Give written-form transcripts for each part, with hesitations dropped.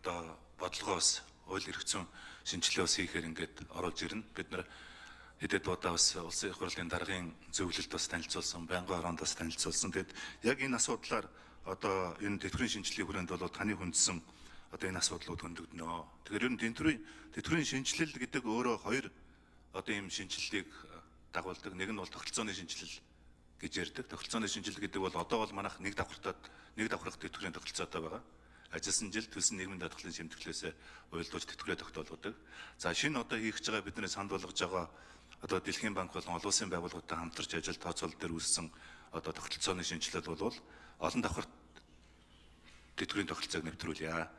одоо бодлогоо бас хууль эрх зүйн шинжилгээ бас хийхээр ингээд оруулж ирнэ. Бид нар хэд удаа бас улсын их хурлын даргын зөвлөлд бас танилцуулсан, байнгын хороонд бас танилцуулсан. Тэгэд яг энэ асуудлаар одоо энэ тэтгэврийн шинжилгээний хүрээнд бол таны хүндсэн одоо энэ асуудлууд хөндөгдөнө. Тэгэхээр ер нь тэтгэврийн шинжилэл гэдэг өөрөө хоёр одоо ийм шинжилгээг дагуулдаг. Нэг нь бол тогтолцооны шинжилэл гэж ярьдаг. Тогтолцооны шинжилэл гэдэг бол одоо бол манайх нэг давхартад нэг давхрах тэтгэврийн тогтолцоотой байгаа. Ажилласан жил төлсөн нийгмийн даатгалын шимтгэлээс уялдуулж тэтгэврээ тогтоолгодог. За шинэ одоо хийх гэж байгаа бидний санд болгож байгаа одоо Дэлхийн банк болон олон улсын байгууллагуудтай хамтарч ажил тооцоолол дээр үүссэн одоо тогтолцооны шинжилэл бол олон давхарт тэтгэврийн тогтолцоог нэвтрүүлье.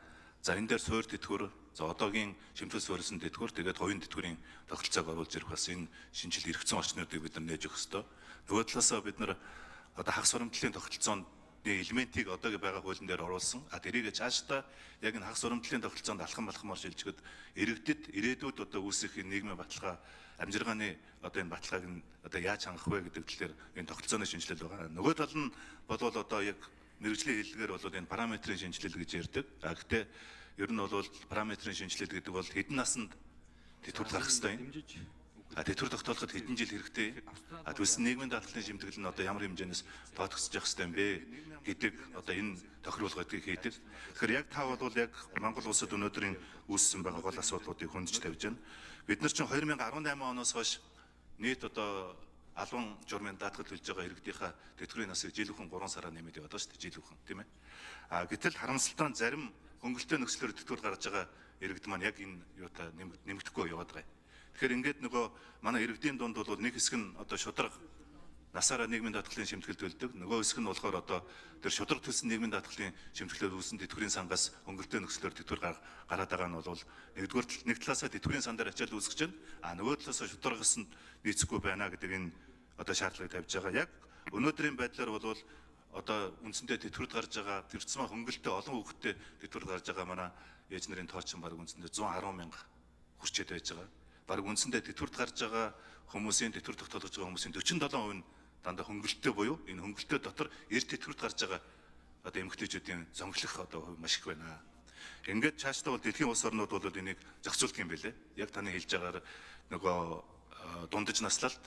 За энэ дээр суур тэтгэвэр, за одоогийн шимтгэл суурилсан тэтгэвэр, тэгээд хувийн тэтгэврийн тогтолцоог оруулж ирэх бас энэ шинжил эргэцэн орчнуудыг бид нар нээж өгөх ёстой. Нөгөө талаасаа бид нар одоо хагас хуримтлалын тогтолцооны элементийг одоогийн байгаа хуулийн дээр оруулсан. А тэрийг цаашдаа яг энэ хагас хуримтлалын тогтолцоонд алхам алхмаар шилжихэд иргэдэд ирээдүйд одоо үүсэх энэ нийгмийн баталгаа, амжиргааны одоо энэ баталгааг нь одоо яаж хангах вэ гэдэг тал дээр энэ тогтолцооны шинжилэл байгаа. Нөгөө тал нь болвол одоо яг мэргэжлийн хэллэгээр бол энэ параметрын шинжилэл гэж ярьдаг. А гэхдээ ер нь бол параметрын шинжилэл гэдэг бол хэдэн насанд тэтгэвэр гарах ёстой юм. Дэмжиж А тэтгэвэр тогтоолоход хэдэн жил хэрэгтэй. А төлсөн нийгмийн даатгалын шимтгэл нь одоо ямар хэмжээнээс тоотгосож явах ёстой юм бэ гэдэг одоо энэ тохируулгыг хийдэг. Тэгэхээр яг та бол яг Монгол улсад өнөөдрийн үүссэн байгаа гол асуудлуудыг хөндөж тавьж байна. Бид нар чинь 2018 оноос хойш нийт одоо албан журмын даатгал төлж байгаа иргэдийнхаа тэтгэврийн насыг жил бүхэн 3 сараар нэмээд яваад байгаа шүү дээ, жил бүхэн, тийм ээ. А гэтэл харамсалтай нь зарим хөнгөлтэй нөхцлөөр тэтгэвэр гаргаж байгаа иргэд маань яг энэ юутай нэмэгдэхгүй яваад байгаа юм. Тэгэхээр ингээд нөгөө манай иргэдийн дунд бол нэг хэсэг нь одоо шударга насаараа нийгмийн даатгалын шимтгэл төлдөг. Нөгөө хэсэг нь болохоор одоо тэр шударга төлсөн нийгмийн даатгалын шимтгэлээр үүсэн тэтгэврийн сангаас хөнгөлтэй нөхцлөөр тэтгэвэр гараад байгаа нь бол нэгдүгээр нэг талаасаа тэтгэврийн сан дээр ачаал үүсгэж байна. А нөгөө талаасаа шударгаас нь нийцэхгүй байна гэдэг энэ одоо шаардлагыг тавьж байгаа. Яг өнөөдрийн байдлаар бол одоо үндсэндээ тэтгэврд гарч байгаа тэр тусмаа хөнгөлтэй олон хүүхэдтэй тэтгэврд гарч байгаа манай ээж нарын тоочин бараг үндсэндээ 110 мянга хүрчээд байж байгаа. Бараг үндсэндээ тэтгэврд гарч байгаа хүмүүсийн тэтгэвэр тогтоолгож байгаа хүмүүсийн 47% нь дандаа хөнгөлттэй буюу энэ хөнгөлтөө дотор эрт тэтгэврт гарч байгаа одоо эмэгтэйчүүдийн зонхлох одоо хувь маш их байна. Ингээд цаашдаа бол дэлхийн улс орнууд бол энийг зохицуулдаг юм байлээ. Яг таны хэлж байгаагаар нөгөө дундаж наслалт,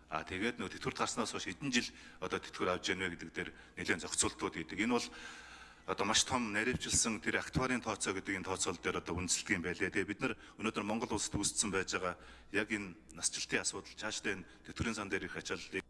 а тэгээд нөгөө тэтгэврт гарснаас хойш хэдэн жил одоо тэтгэвэр авч яах вэ гэдэг дээр нэлээд зохицуултууд хийдэг. Энэ бол одоо маш том наривчилсан тэр актуарын тооцоо гэдэг энэ тооцоол дээр одоо үндэслэдэг юм байлээ. Тэгээ бид нар өнөөдөр Монгол улсад үүссэн байж байгаа яг энэ насжилтын асуудал цаашдаа энэ тэтгэврийн сан дээр их ачааллыг